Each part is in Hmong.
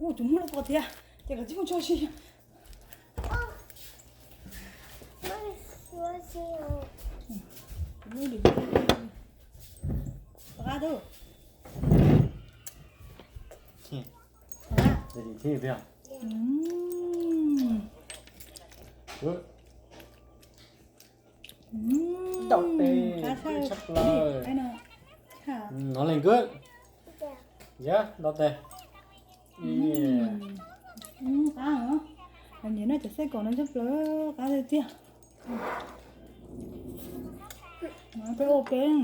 Ua, tsis muaj lub ko thiab, ces koj tsis muaj tso si. Qab tub. Ntau tes, qab tshaj plaws. Nó leej good. Yog ntau tes. Qab heev. Nyiam noj cov xaij kaum no tshaj plaws, qab tiag tiag. Peb ua peb.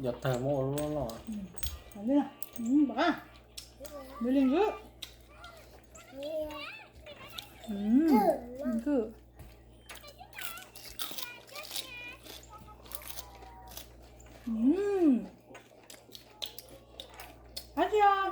Yog tag muab ua lub loj. Pom qab. Really good. Qab tsis os.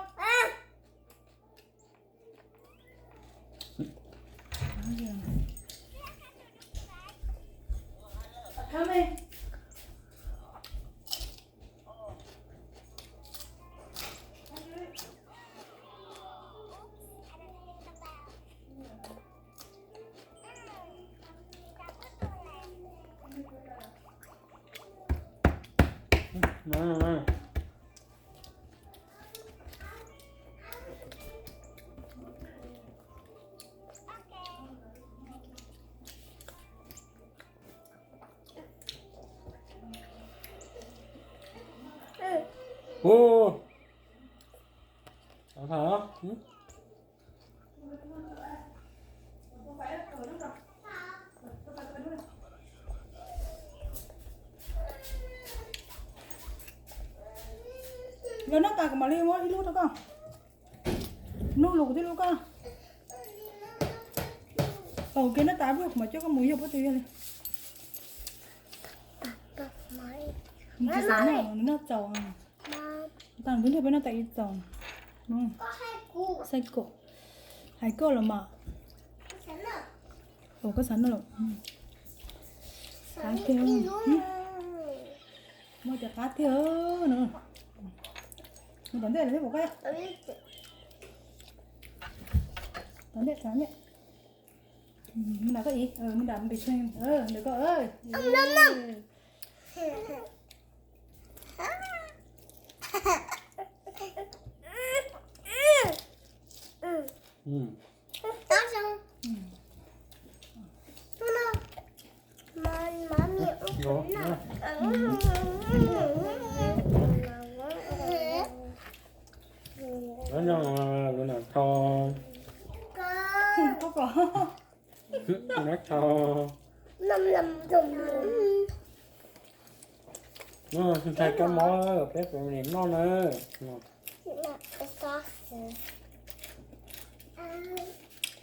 Ua, los noj tas kuv mam li muab ib lub rau koj. Nub lus kuv twb lub koj. Tau kev noj tas kuv mam coj koj mus yog pob tw yog li. Nws tsis xav noj, nws noj txaus. Tau nws twb nrog peb noj tas ib txaus. Xaij kaum. Hais koj los mas. Ua koj xav noj los. Qab tiag. Muaj cov qab tiag no. Mus tom ntej los thiab puas koj. Tom ntej, tom ntej. Mus nram koj ib, mus nram pes tsheej, ntawm koj. Nyob zoo, lub nram tho. Nyob tho. Ntshai kab mob peb family noj na.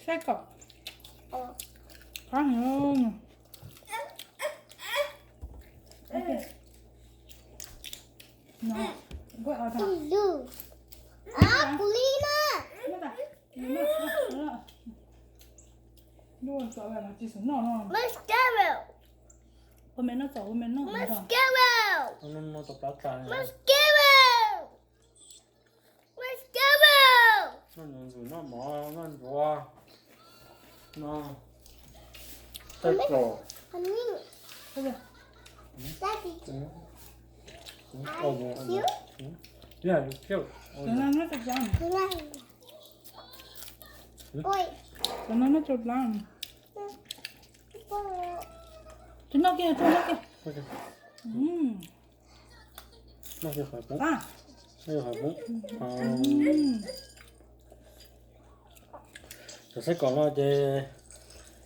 Kaib kom qab heev. Kuv li na. Ua me noj txom ua me noj. Noj ntxuav noj mov, noj ntsuav, noj tej txom. Cov no noj tsau plab. Tsis noj kiag, tsis noj kiag. Cov xaiv kom no ces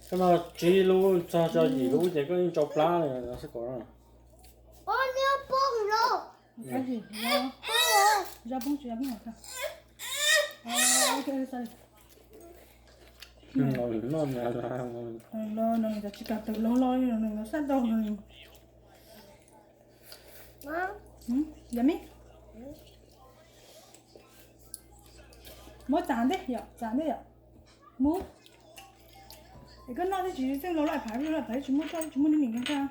koj noj tsib lub txog tso yim lub ces koj yeej tsau plab li cov xaiv kom no. Noj tsis kam tawm los los li no, sab tau no. Yummy. Muab txav ntej yom, txav ntej yom. Mus. Es koj noj twb tsis txeej los loj phav, loj phav tsis muaj toj, tsis muaj nim nim koj.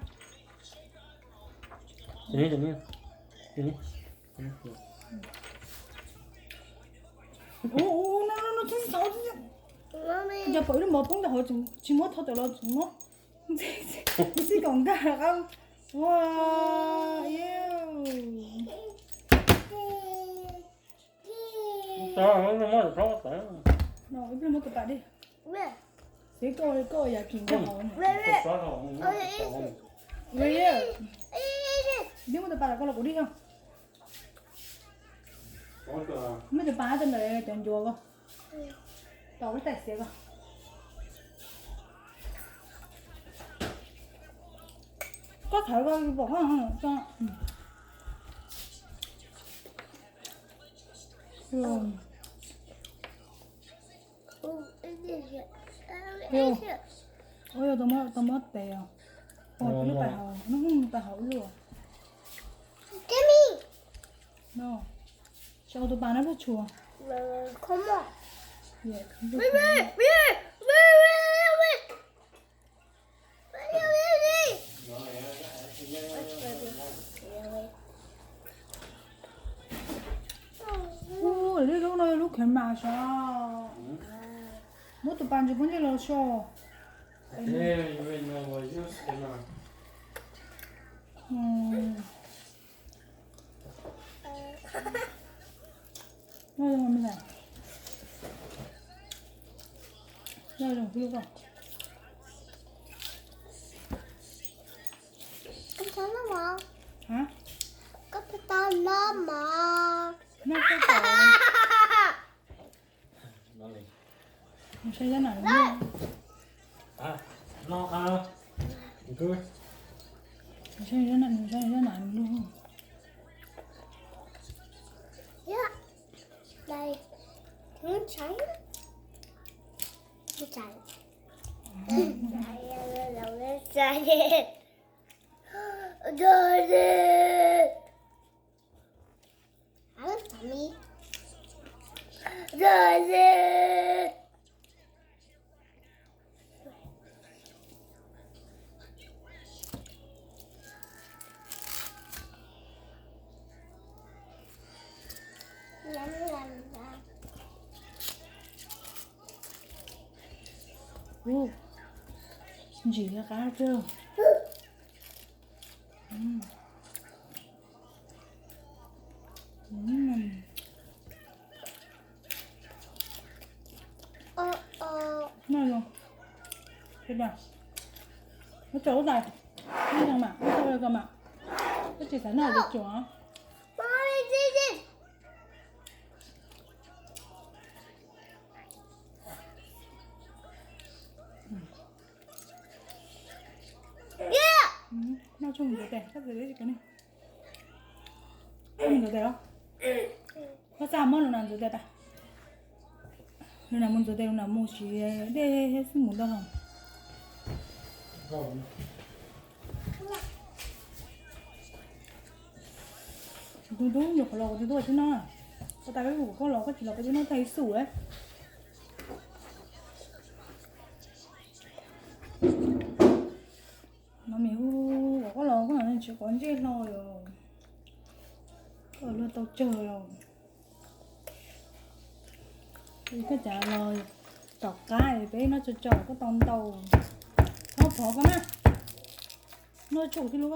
Ua, ua, no, no, no, txhob xauv. Yog pom ib lub mov poob ntawm hauv tsis muab thau tawm los tsis muab. Xib kom nkag qab. Ua, iu. Ib pliag muab tus pas dij. Xib koj, koj yam kim nkag hauv. Ib pliag muab tus pas los koj los kuv dij os. Muab tus pas rau ntawm cov ncuav ko. Tau lub tais xiav ko. Koj thawv ko pom koj. Ua, tau muab tes os. Pom lub pas hauv, lub pas hauv ib lub. No, sau tus pas no peb tshua. Ub, lub no lub khev mas sav. Muab tus pas ntsis phooj ywg los so. Noj zoo me ntag. Noj zoo xwb koj. Koj tau noj mov. Noj tau. Nws saib zab nam nws lug. Nws saib zab nam, nws saib zab nam nws lug. Ntsim li qab kawg. Noj zoo. Muab tso ub tais. Noj zoo mas, muab tso ko mas. Koj tsis xav noj ces tsuav. Noj tso ntxuav tes, koj txawm li ko ne. Koj ntxuav tes os. Koj xav muab lus no ntxuav tes tas. Lub nas mus ntxuav tes, lub nas mus siv dej thiab xwb mus ntag. Tus tub nyuam qhuav los kuv twb tuaj tsis noj. Koj tas peb hu kom koj los koj tsis los peb twb noj tag ib xub lawm. No mis hu kom koj los koj tsis quav ntsej hlo los. Koj luag tau tsawg los. Koj cas los tom qab peb noj tso tso koj tau ntau. Txhob phov koj na. Noj tsuag kuv thiab lub,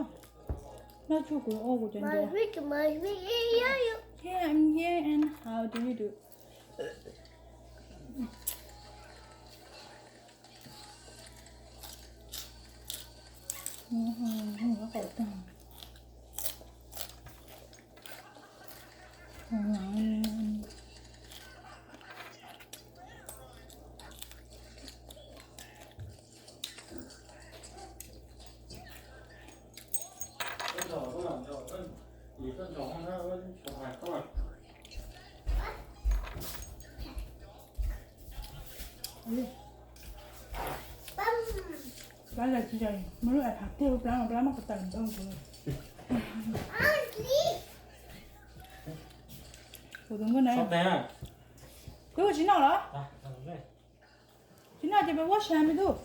noj tsuag kuv ua kuv cov ncuav. Yeah, I'm here and how do you do? Plab lawm tsis zoo, muaj lub iPad tiag, plab no plab muab kuv tawm ntau tus. Kuv tus nkauj na. Twb ua tsis noj los? Tsis noj ces peb ua sas me tub.